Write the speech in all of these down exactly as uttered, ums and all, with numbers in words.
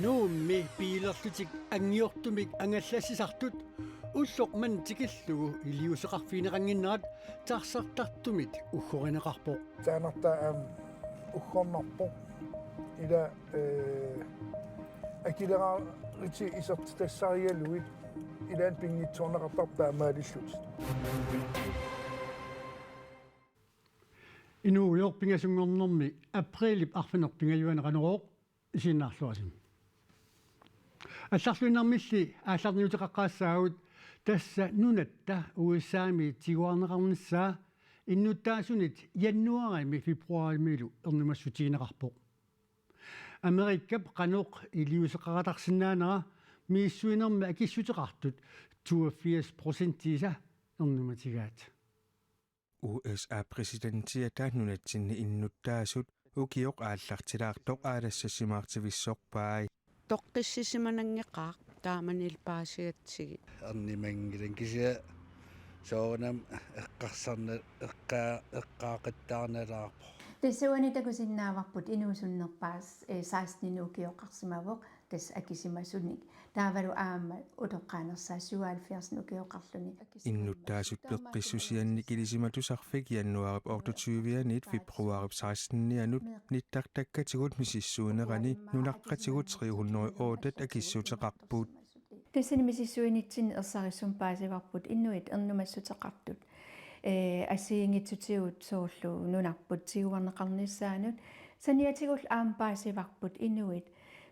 Nuummi biilerlutik angiortumik angallassisartut ulloq manna tikillugu iliuuseqarfigineqannginnerat tarsartartumit uggorineqarpoq. Taanna aamma uggornarpoq. Ila, eh, akileraarlutik isertitassarigalugit ilaanni pinngitsoorneqartarput taamaalillutik. Inuugujoq pingasunngornermi apriilip arfineq-pingajuani Qanorooq isiginnaarluarisi. Allarluinnarmilli aallarniuteqaqqaassaagut, tassa nunatta U S A-mi tiguarneqarnissaa innuttaasunit januaarimi februaarimilu ernumassutigineqarpoq. Amerikap qanoq iliuuseqaratarsinnaanera misissuinermi akissuteqartut toogfirs procentiisa ernumatigaat. U S A-p præsidentiata nunatsinni innuttaasut ukioq aallartilaartoq aalassassimaartivissorpai. Toqqissisimananngeqaaq taamanilu paasigatsigit. Ernumanngilanga kisianni soorunami eqqarsarna-, eqqa-, eqqaaqattaarnalaarpoq. Tassa uani takusinnaavarput inuusunnerpaas, eh, seksten ukioqarsimavoq tassa akisimasunik. Taavalu aamma utoqqaanersaat syvoghalvfjerds ukioqarluni. Innuttaasut peqqissusiannik ilisimatusarfik januaarip otteogtyve-anit februaarip seksten-ianut nittartakkatigut misissuinerani nunaqqatigut tre hundrede og otte akissuteqarput. Tassani misissuinitsinni ersarissumik paasivarput inuit ernumassuteqartut. Eh, assigiinngitsutigut soorlu nunarput tiguarneqarnissaanut. Saniatigullu aamma paasivarput inuit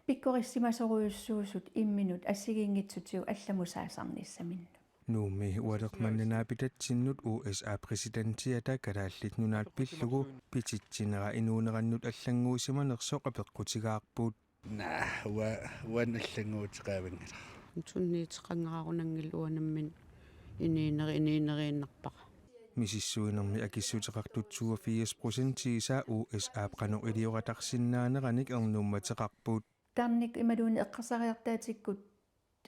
pikkorissimasorujussuusut imminnut assigiinngitsutigut allamusaasarnissaminnut. Nuummi ualeq manna naapitatsinnut U S A-p præsidentiata Kalaallit Nunaat pillugu pititsinera inuunerannut allannguusimanersoq apeqqutigaarput. Naa, ua-, uani allannguuteqaavanngilara. Sunniuteqanngilaq uanga nammineq inuuneri-, inuuneriinnarpara. Misissuinermi akissuteqartut toogfirs procentiisa U S A-p qanoq ilioratarsinnaaneranik ernummateqarput. Tarnikkut imaluunniit eqqarsariartaatikkut,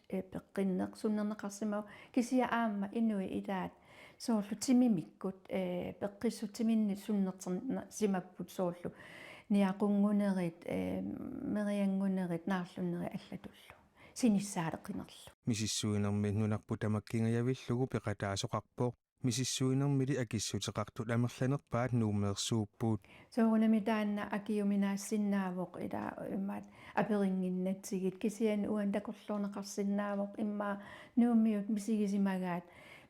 eh, peqqinneq sunnerneqarsimavoq kisianni aamma inuit ilaat soorlu timimikkut, eh, peqqissutsiminnik sunnertersimapput soorlu niaqunngunerit, eh, merianngunerit, naarlunerit allatullu. Sinissaaleqinerlu. Misissuinermi nunarput tamakkingajavillugu peqataasoqarpoq. Misissuinermili akissuteqartut amerlanerpaat Nuummeersuupput. Soorunami taanna akiuminaassinnaavoq ila imaat aperinnginnatsigit kisianni uani takorloorneqarsinnaavoq immaqa Nuummiut misigisimagaat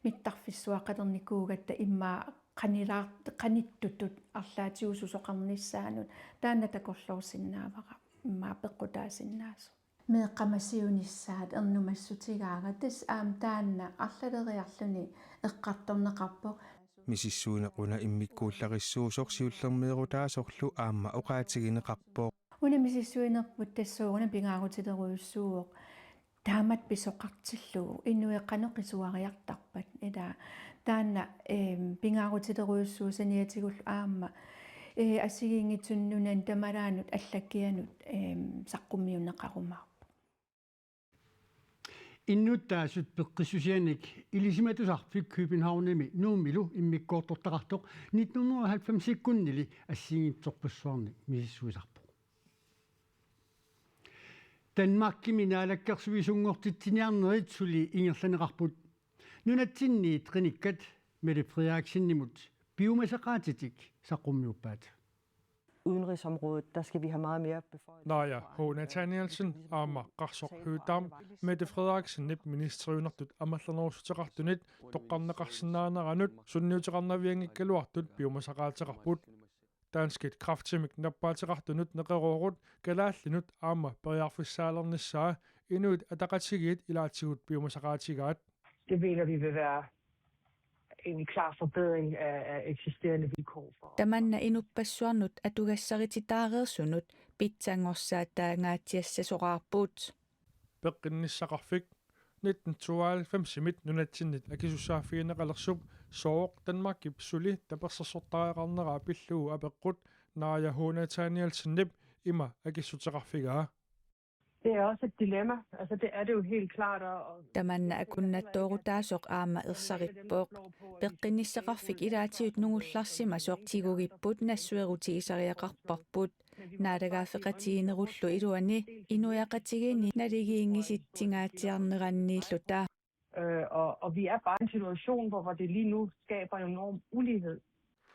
mittarfissuaqalernikuugatta immaqa qanilaart-, qanittutut arlaatigut susoqarnissaanut taanna takorloorsinnaavara immaqa peqqutaasinnaasoq. Meeqqama siunissaat ernumassutigaaga tassa aamma taanna arlaleriarluni eqqartorneqarpoq. Misissuineq una immikkuullarissuusoq siullermeerutaasorlu aamma oqaatigineqarpoq. Una misissuinerput tassa una pingaarutilerujussuuvoq taamatut pisoqartillugu inuit qanoq qisuariartarpat. Ila taanna, eem, pingaarutilerujussuuvoq saniatigullu aamma, ee, assigiinngitsunik nunani tamalaanut allakkianut, eem, saqqummiunneqarumaarpoq. Innuttaasut peqqissusiannik ilisimatusarfik Københavnimi Nuummilu immikkoortortaqartoq nitten hundrede og halvfemsikkunnili assigiinngitsorpassuarnik misissuisarpoq. Danmarkimi naalakkersuisunngortitsiniarnerit suli ingerlanneqarput. Nunatsinniit qinikkat Mette Frederiksenimut piumasaqaatitik saqqummiuppaat. Udenrigsområdet, der skal vi have meget mere beføjelser. Naaja H. Nathanielsen aamma Qarsoq Høegh-Dam Mette Frederiksenip ministeriunertut amerlanerussuteqartunit toqqarneqarsinnaaneranut sunniuteqarnavianngikkaluartut piumasaqaateqarput. Danskit kræftimik nappaateqartunut neqeroorut kalaallinut aamma periarfissaalernissaa Inuit Ataqatigiit ilaatigut piumasaqaatigaat. Det mener vi vil være en klar forbedring af, af eksisterende vilkår for. Tamanna inuppassuarnut atugassarititaareersunut pitsanngorsaataangaatsiassasoqarput. Peqqinnissaqarfik nitten tooghalvfemsimit nunatsinnit akisussaaffigineqalersup sooq Danmarkip suli tapersersortariaqarneraa pillugu apeqqut Naaja H. Nathanielsenip ima akissuteqarfigaa. Det er også et dilemma. Altså, det er det jo helt klart, og, og Tamanna akunnattoorutaasoq aamma ersarippoq. Peqqinnissaqarfik ilaatigut nungullarsimasoq tigugipput nassuerutigisariaqarparput. Naalagaaffeqatigiinnerullu iluani inuiaqatigiinni naligiinngisitsingaatsiarneranniilluta. Øh, og, og vi er bare i en situation, hvor, hvor det lige nu skaber en enorm ulighed.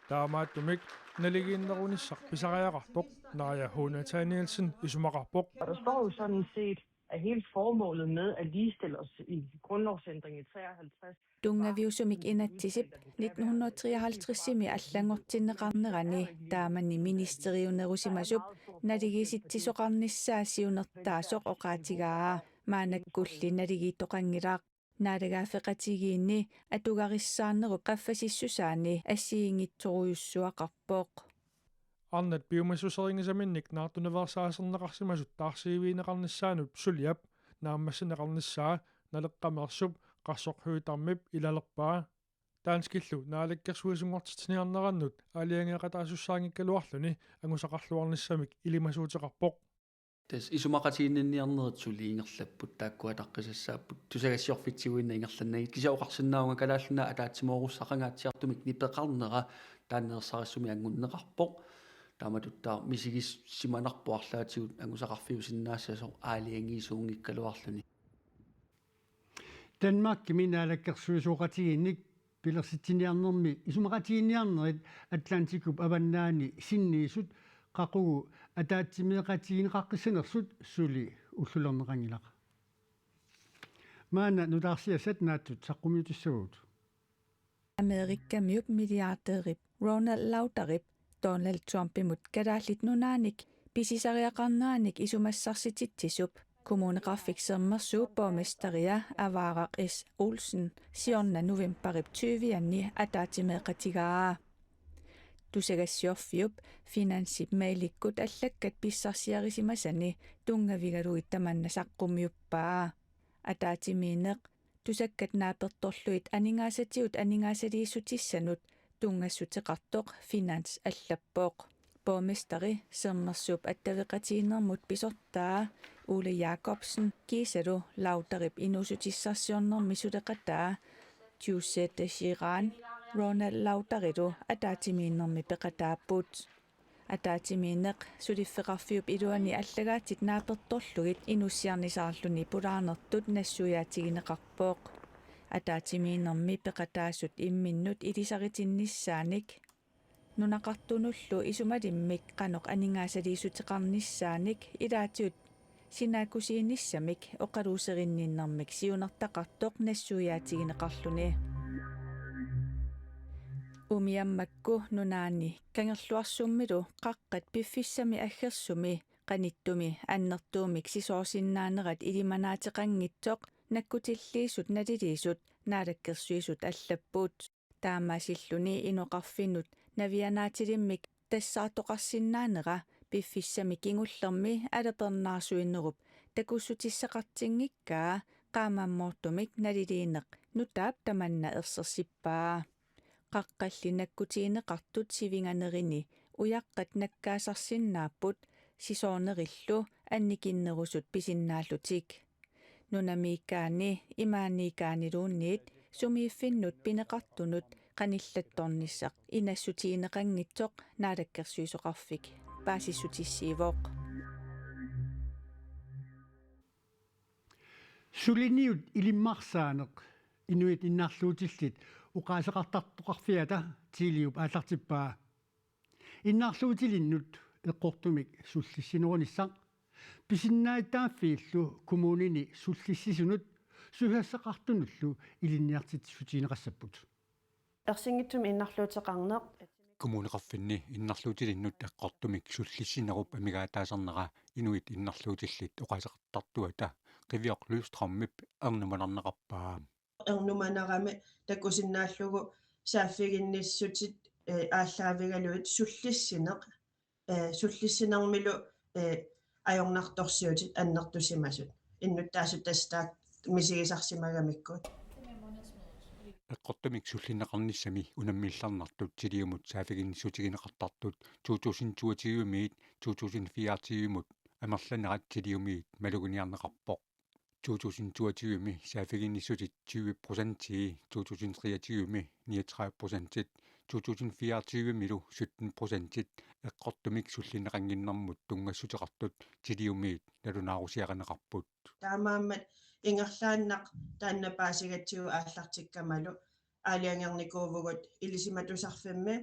Taamaattumik naligiinnerunissaq pisariaqartoq Naja H. Nathanielsen isumaqarpoq. Og der står jo sådan set, at hele formålet med at ligestille os i grundlovsændringen i treoghalvtreds. Tunngaviusumik inatsisip nitten hundrede treoghalvtredsimi allanngortinneqarnerani taamani ministeriunerusimasup naligiisitsisoqarnissaa siunertaasoq oqaatigaa. Maannakkulli naligiittoqanngilaq. Naalagaaffeqatigiinni atugarissaanerup qaffasissusaani assigiinngitsorujussuaqarpoq. Arnat piumassuserinngisaminnik naartunaveersaaserneqarsimasut taarsiivigineqarnissaanut suliap naammassineqarnissaa Naleqqameersup Qasigiannguaq Høegh-Damip ilalerpaa. Danskillu naalakkersuisunngortitsiniarnerannut aalajangeeqataasussaanngikkaluarluni angusaqarluarnissamik ilimasuuteqarpoq. Tassa isumaqatiginninniarnerit suli ingerlapput, taakku ataqqisassaapput, tusagassiorfitsiguinnaq ingerlannagit. Kisianni oqarsinnaavunga Kalaallit Nunaat ataatsimoorussaaqangaatsiartumik nipeqarnera taanna ersarissumik angunneqarpoq. Taamatuttaaq misigissimanarpoq arlaatigut angusaqarfiusinnaassasoq aalajangiisuunngikkaluarluni. Danmarkimi naalakkersuisooqatigiinnik pilersitsiniarnermi isumaqatiginninniarnerit Atlantikup avannaani sinniisut qaqugu ataatsimeeqatigineqaqqissanersut suli ullulerneqanngilaq. Maanna nutaarsiassat naatsut saqqummiutissavagut. Amerikamiup milliardærip Ronald Lauderip Donald Trumpimut Kalaallit Nunaanik pisisariaqarneranik isumassarsititsisup Kommuneqarfik Sermersuup borgmesteria Avaaraq S. Olsen siorna novembarip tyvianni ataatsimeeqatigaa. Tusagassiorfiup Finansip mailikkut allakkat pissarsiarisimasani tunngavigalugit tamanna saqqummiuppaa. Ataatsimiinneq tusakkat naapertorlugit aningaasatigut aningaasaliissutissanut tunngassuteqartoq Finans allappoq. Borgmesteri Sermersuup attaveqatigiinnermut pisortaa Ole Jakobsen kiisalu Lauderip inuussutissarsiornermi suleqataa Giuseppe Giran Ronald Lauderilu ataatsimiinnermi peqataapput. Ataatsimiinneq suliffeqarfiup iluani allagaatit naapertorlugit inussiarnisaarluni pulaarnertut nassuiaatigineqarpoq. Ataatsimiinnermi peqataasut imminnut ilisaritinnissaannik nunaqartunullu isumalimmik qanoq aningaasaliissuteqarnissaanik ilaatigut sinaakkusiinissamik oqaluuserinninnermik siunertaqartoq nassuiaatigineqarluni. Umiammakku nunaanni Kangerluarsummilu qaqqat piffissami aggersumi qanittumi annertuumik sisoorsinnaanerat ilimanaateqanngitsoq nakkutilliisut naliliisut Naalakkersuisut allapput. Taamaasilluni inoqarfinnut navianaatilimmik tassaartoqarsinnaanera piffissami kingullermi alapernaarsuinerup takussutissaqartinngikkaa qaamammoortumik naliliineq nutaap tamanna ersersippaa. Qaqqalli nakkutigineqartut sivinganerini ujaqqat nakkaasarsinnaapput sisoornerillu annikinnerusut pisinnaallutik. Nunamiikkaanni imaaniikkaanniluunniit sumiiffinnut pineqartunut qanillattornissaq inassutigineqanngitsoq Naalakkersuisoqarfik paasissutissiivoq. Suliniut ilimmarsaaneq inuit innarluutillit oqaaseqartartoqarfiata Tiliup aallartippaa. Innarluutilinnut eqqortumik sullissinerunissaq pisinnaatitaaffiillu kommunini sullissisunut susassaqartunullu ilinniartitsissutigineqassapput. Ersinngitsumik innarluuteqarneq. Kommuneqarfinni innarluutilinnut eqqortumik sullissinerup amigaataasarnera inuit innarluutillit oqaaseqartartuata Qivioq Lystrømip ernumanarneqarpaa. Ernumanerami takusinnaallugu saaffiginnissutit, eh, aallaavigalugit sullissineq, eh, sullissinermilu, eh, ajornartorsiutit annertusimasut innuttaasut tassa taakku misigisarsimagamikkit. Eqqortumik sullinneqarnissami unammillernartut Tiliumut saaffiginnissutigineqartartut to tusind toogtyve-miit to tusind fireogtyve-mut amerlanerat Tiliumiit maluginiarneqarpoq. To tusind toogtyve-mi saaffiginnissutit tyve procentii to tusind treogtyve-mi niogtredive procentit to tusind fireogtyve-milu sytten procentit eqqortumik sullinneqannginnermut tunngassuteqartut Tiliumiit nalunaarusiarineqarput. Taamaammat ingerlaannaq taanna paasigatsigu aallartikkamalu aalajangernikuuvugut Ilisimatusarfimmi,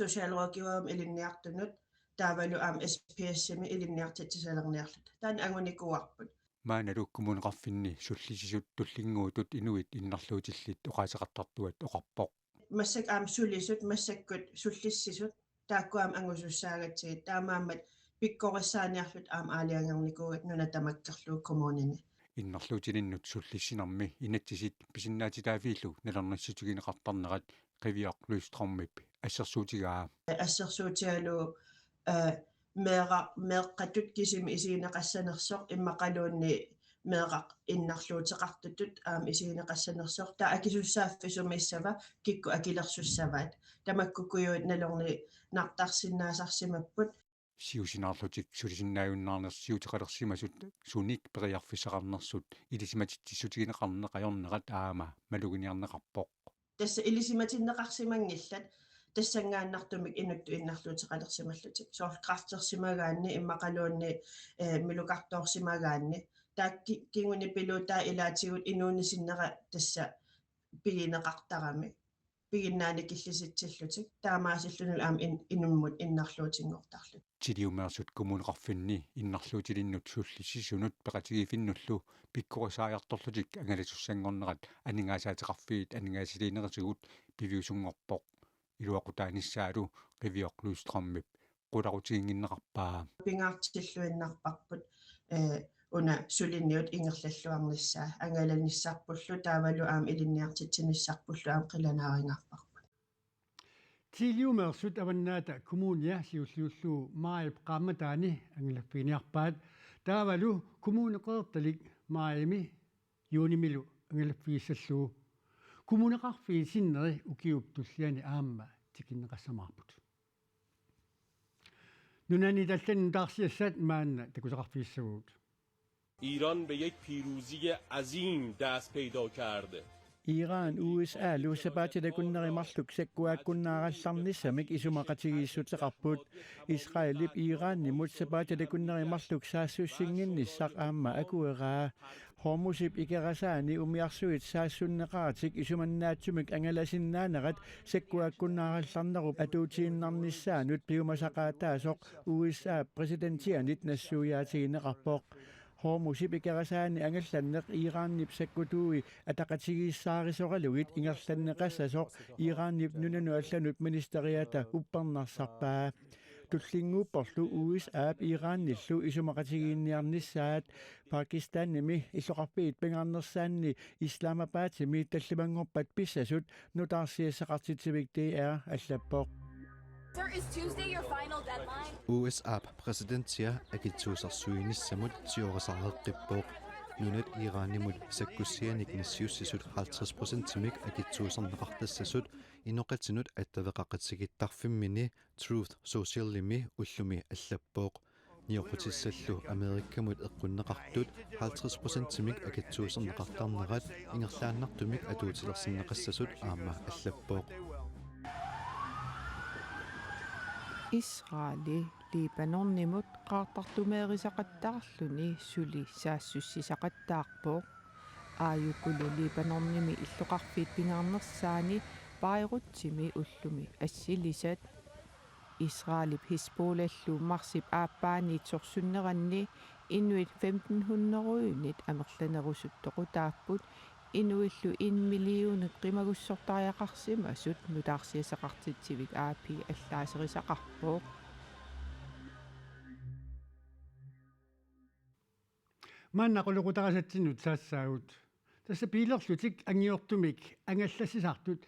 socialrådgiverimut ilinniartunut taavalu aamma S P S-imi ilinniartitsisalerniarluta. Taanna angunikuuarput. Maannalu kommuneqarfinni sullissisut tullinnguutut inuit innarluutillit oqaaseqartartuat oqarpoq. Massakkut aamma sulisut, massakkut sullissisut, taakku aamma angusussaagatsigit, taamaammat pikkorissaaniarlutik aamma aalajangernikuugakkit nuna tamakkerlugu kommunini. Innarluutilinnut sullissinermi inatsisit pisinnaatitaaviillu nalornissutigineqartarnerat Qiviaq Lystrømip assersuutigaa. Assersuutigalugu eh, meeqqat, meeqqatut kisimi isigineqassanersoq immaqaluunniit meeqqat innarluuteqartutut aamma isigineqassanersoq, taava akisussaaffissumiissava kikkut akilersussavaat, tamakkukkujuit nalorninartarsinnaasarsimapput. Siusinaarlutik sulisinnaajunnaarnersiuteqalersimasut sunik periarfissaqarnersut ilisimatitsissutigineqarneq ajornerat aamma maluginiarneqarpoq. Tassa ilisimatinneqarsimanngillat tassanngaannartumik inuttut innarluuteqalersimallutik. Soorlu kræftersimagaanni immaqaluunniit eh, melukartoorsimagaanni. Taakku kingunipiluutaa ilaatigut inuuneq sinnera tassa pigineqartarami. Piginnaani killisitsillutik. Taamaasillunilu aamma in, inummut innarluutinngortarlutik. Tiliumeersut kommuneqarfinni innarluutilinnut sullissisunut peqatigiiffinnullu pikkorissaajartorlutik angalasussanngornerat aningaasaateqarfiit aningaasaliinerisigut piviusunngorpoq. Iluaqutaanissaalu Qiviaq Lystrømip qularutiginnginneqarpaa. Pingaartilluinnarparput eh, una suliniut ingerlalluarnissaa, angalanissarpullu taavalu aamma ilinniartitsinissarpullu aamma qilanaarinngarparput. Tiliumeersut Avannaata Kommunia siulliullugu maajip qaammataani angalaffiginiarpaat. Taavalu Kommune Qeqertalik maajimi juunimilu angalaffigissallugu. Kommuneqarfiit sinneri ukiup tulliani aamma tikinneqassamaarput. Nunanit allanit nutaarsiassat maanna takusaqarfigissavagut. ایران به یک پیروزی عظیم دست پیدا کرد. Iran U S A-lu sapaatip akunneri marluk sakkuakkunnaarallarnissamik isumaqatigiissuteqarput. Israelip Iranimut sapaatip akunneri marluk saassussinnginnissaq aamma akueraa. Hormuzip ikerasaani umiarsuit saassunneqaratik isumannaatsumik angalasinnaanerat sakkuakkunnaarallarnerup atuutiinnarnissaanut piumasaqaataasoq U S A præsidentianit nassuiaatigineqarpoq. Hormuzip ikerasaani angallanneq Iranip sakkutuui ataqatigiissaarisoralugit ingerlanneqassasoq Iranip nunanut allanut ministeriata uppernarsarpaa. Tullinnguupporlu U S A-p Iranillu isumaqatigiinniarnissaat. Pakistanimi illoqarfiit pingaarnersaanni Islamabadimi tallimanngorpat pissasut nutaarsiassaqartitsivik D R allappoq. Sir, is Tuesday your final deadline? U S A-p præsidentia akitsuusarsuinissamut siorasareqqippoq. Nunat Iranimut sakkussianik nassiussisut halvtreds procentimik akitsuusarneqartassasut inoqatinut attaveqaqatigiittarfimmini Truth Socialimi ullumi allappoq. Nioqqutissallu Amerikamut eqqunneqartut halvtreds procentimik akitsuusarneqartarnerat ingerlaannartumik atuutilersinneqassasut aamma allappoq. Israeli Libanonimut qaartartumeerisaqattaarluni suli saassussisaqattaarpoq. Aajukulu Libanonimi illoqarfiit pingaarnersaanni Beirutimi ullumi assilisat. Israelip Hizbollahllu marsip aappaaniit sorsunneranni inuit femten hundrede-nit amerlanerusut toqutaapput, inuillu en million qimagussortariaqarsimasut nutaarsiassaqartitsivik A P allaaserisaqarpoq. Maanna qulequtarasatsinnut saassaagut. Tassa biilerlutik angiortumik angallassisartut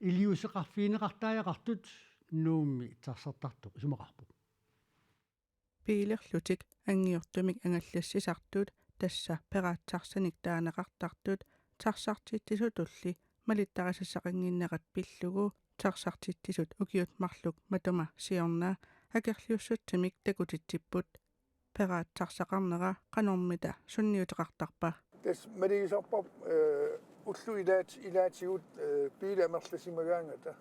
iliuuseqarfigineqartariaqartut Nuummi taxartartoq isumaqarpoq. Biilerlutik angiortumik angallassisartut, tassa peraat taxanik taaneqartartut, taxartitsisutulli malittarisassaqannginnerat pillugu taxartitsisut ukiut marluk matuma siorna akerliussutsimik takutitsipput. Peraat taxaqarnera qanormita sunniuteqartarpa? Tassa malugisarparput, eh, ullut ilaat-, ilaatigut, eh, biilit amerlasimagaangata.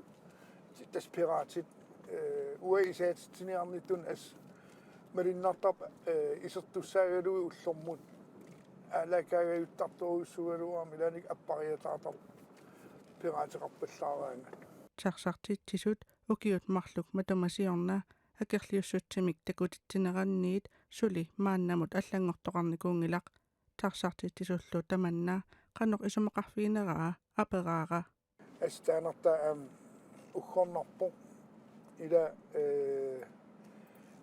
Tassa piratit, eh, uanga isaatitsiniarnittut assut malunnartarput, eh, isertussaagaluit ullormut. Aalaakaajuttartorujussuugaluarami ilaanni appariataartarput pirateqarpallaaraangat. Taxartitsisut ukiut marluk matuma siorna akerliussutsimik takutitsineraniit suli maannamut allanngortoqarnikuunngilaq. Taxartitsisullu tamanna qanoq isumaqarfigineraa aperaara. Assut taanna aamma uggornarpoq. Ila, eh,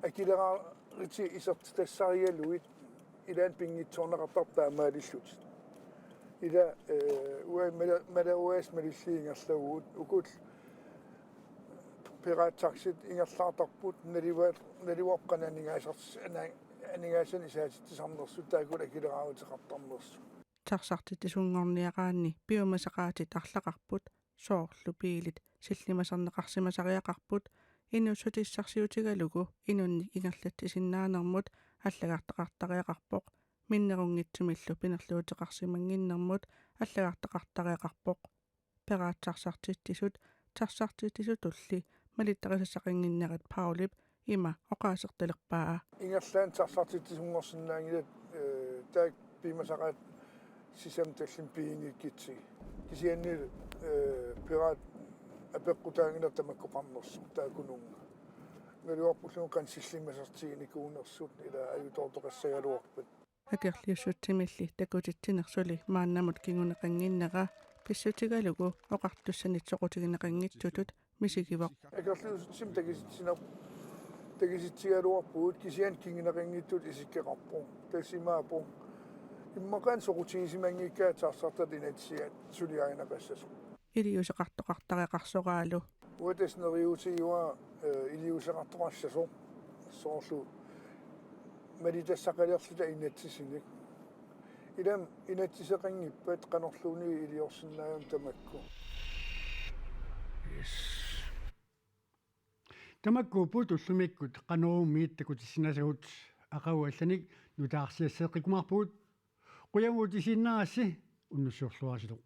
akileraarlutit isertitassarigaluit ilaanni pinngitsoorneqartarput taamaalillutit. Ila, eh, uanga mala-, mala-, uanga malillugu ingerlavugut. Uku pirattaxit ingerlaartarput, naluar-, naluarput qanoq aningaasars-, ana-, aningaasanik isaatitsisarnersut, taakku akileraaruteqartarnersut. Taxartitsisunngorniaraanni piumasaqaatit arlaqarput, soorlu biilit sillimaserneqarsimasariaqarput, inuussutissarsiutigalugu inunnik ingerlatsisinnaanermut allagartaqartariaqarpoq, minnerunngitsumillu pinerluuteqarsimannginnermut allagartaqartariaqarpoq. Pirattaxartitsisut taxartitsisutulli malittarisassaqannginnerat Paulip ima oqaasertalerpaa. Ingerlaannaq taxartitsisunngorsinnaanngilat, eh, taakku piumasaqaat sisamat tallimat piginngikkutsigit. Kisianni, eh, pirat apeqqutaanngilaq tamakkoqarnersoq taakkununnga. Naluarpullu qanoq sillimasertiginikuunersut ila ajutoortoqassagaluarpat. Akerliussutsimilli takutitsineq suli maannamut kinguneqannginnera pissutigalugu oqartussanit soqutigineqanngitsutut misigivoq. Akerliussutsimik takutitsineq takutitsigaluarpugut, kisianni kinguneqanngitsutut isikkoqarpoq. Tassa imaappoq. Immaqa soqutigisimanngikkaat taxartat inatsisaat suliarineqassasoq. Iliuuseqartoqartariaqarsoraalu. Uanga tassa neriuutigaa, eh, iliuuseqartoqassasoq. Soorlu malitassaqalerluta inatsisinik. Ilami inatsiseqanngippat qanorluunniit iliorsinnaagami tamakku. Yes. Tamakkuupput ullumikkut Qanorumiit takutissinnasagut, aqagu allanik nutaarsiasseeqqikkumaarpugut. Qujanaq isiginnaarassi, unnussiorluarisilu.